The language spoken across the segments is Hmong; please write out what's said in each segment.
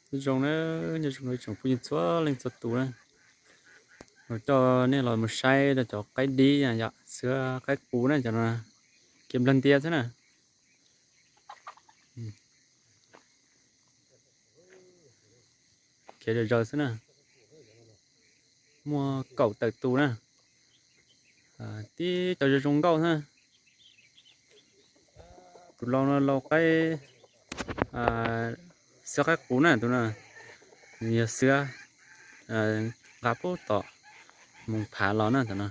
Nyob zoo na, nyob zoo ib tsoom phooj ywg txhua leej txhua tus na. Los coj nej los mus saib rau cov qaib dib yom, xiab qaib qus na, cov no kiag nplawg ntias xwb na. Khiav zom zaws xwb na. Muaj kaum tawm tus na. Tib co zoo zoo nkauj xwb. Tus lau no lau qaib, xiab qaib qus na, tus no nws yog xiab nqa pub tom Moos Phav los na, tus no,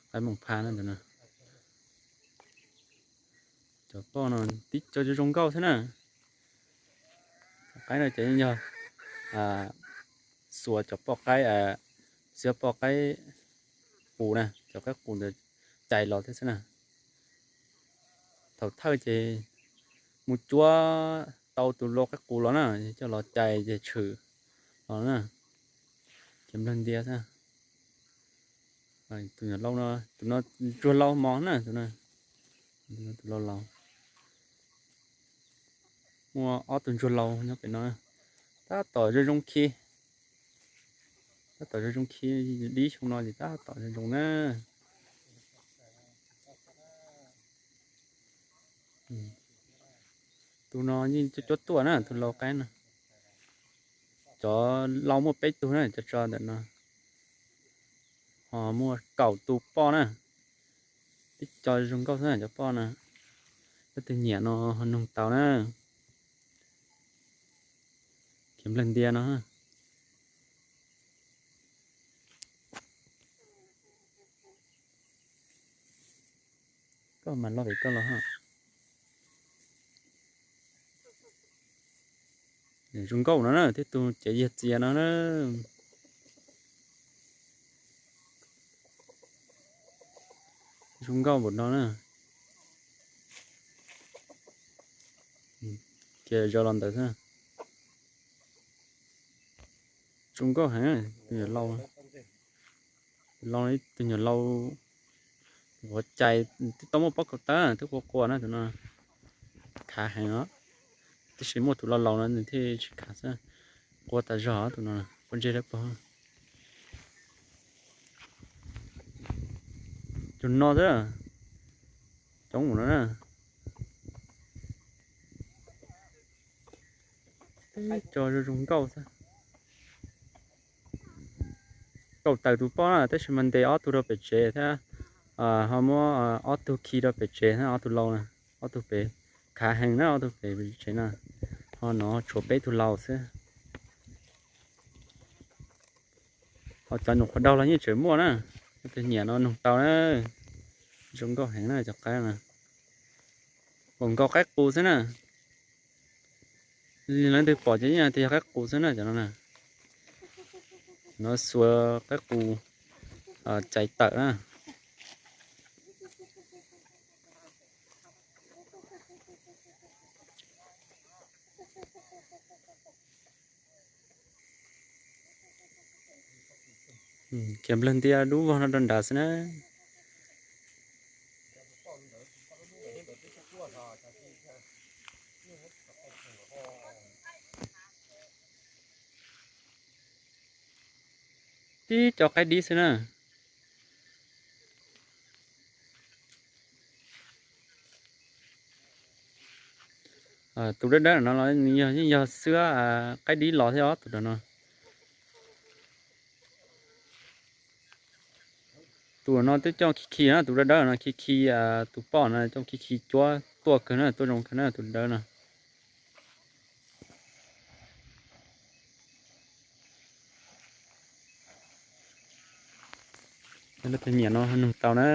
qaib Moos Phav na, tus no. Cov poj no tib co zoo zoo nkauj xwb na. Cov qaib no ces yeej yog xuas cov poj qaib, xiab poj qaib qus na, cov qaib qus ntawd cais los thiab xwb na. Thaum thawj ces mus cuab tau tus lau qaib qus los na, coj los cais ces tshwm los na, ces nplawg ntias xwb. Tus lau no, tus no ntsuag lau mos na, tus no, tus lau laus. Muaj ob tug ntsuag laus nyob pem no, tab tom zoo zoo khi, tab tom zoo zoo khi, dib xyoo no ces tab tom zoo zoo na. Tus no yeej cuab tuaj na, tus lau qaib no. Cov lau muaj peb tug na, cov tso ntawm no. Ho muaj kaum tus poj na. Tib co zoo nkauj xwb cov poj na. Leej twg nyiam no ho noog tau na. Khiav nplawg ntias no. Koj mas loj pem koj los. Zoo nkauj no na, tib tug cev yiag txias no na. Zoo nkauj npaum no na. Ces zaws los ntawd xwb. Zoo nkauj heev, tus nyuam lau, lau, tus nyuam lau, ua cai twb tau muaj pob kau tawb twb qua qua na, tus no khav heev os. Tab sis muaj tus lau laus no nws thiaj tsis khav xwb. Qua tas zog tus no, qua ntsej dawb paug. Cov no xwb, cov mus no na. Tib co zoo zoo nkauj xwb. Kaum tawm tus poj na, tab sis mas ntes ob tug rau pem tsev thiab, ho muab ob tug khi rau pem tsev thiab, ob tug lau na, ob tug pem khav heev na, ob tug pem tsev na, ho no tshuav peb tug laus xwb. Ho cov nyuam qhuav daug los yeej tseem muaj na, leej twg nyiam no noog tau na. Zoo nkauj heev na cov qaib na. Npaum nkaus qaib qus xwb na. Leej twg pom ces yeej tias yog qaib qus xwb na cov no na. No xuas qaib qus cais tawm na. Khiav nplawg ntias dub vog no rau nrad xwb na. Tib co qaib dib xwb na. Tus dawb dawb no los nws yog, yeej yog xwb, qaib dib los thiab os tus no. Tus no twb coj khi khi na, tus dawb dawb no khi khi, tus poj no coj khi khi cuab tuaj kawg na, tuaj zoo kawg na tus dawb no. Leej twg nyiam no noog tau na.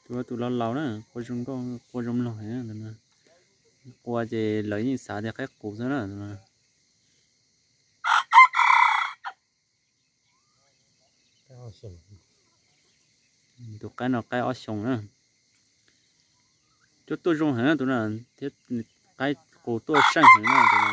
Tus, tus laus laus na, qua zoo nkauj, qua zoo mloog heev. Qua ces lawv yeej xav tias qaib qus xwb na. Tus qaib no qaib ob xyoos na. Cuab tuaj zoo heev tus no thiab, qaib qus tuaj seej heev no.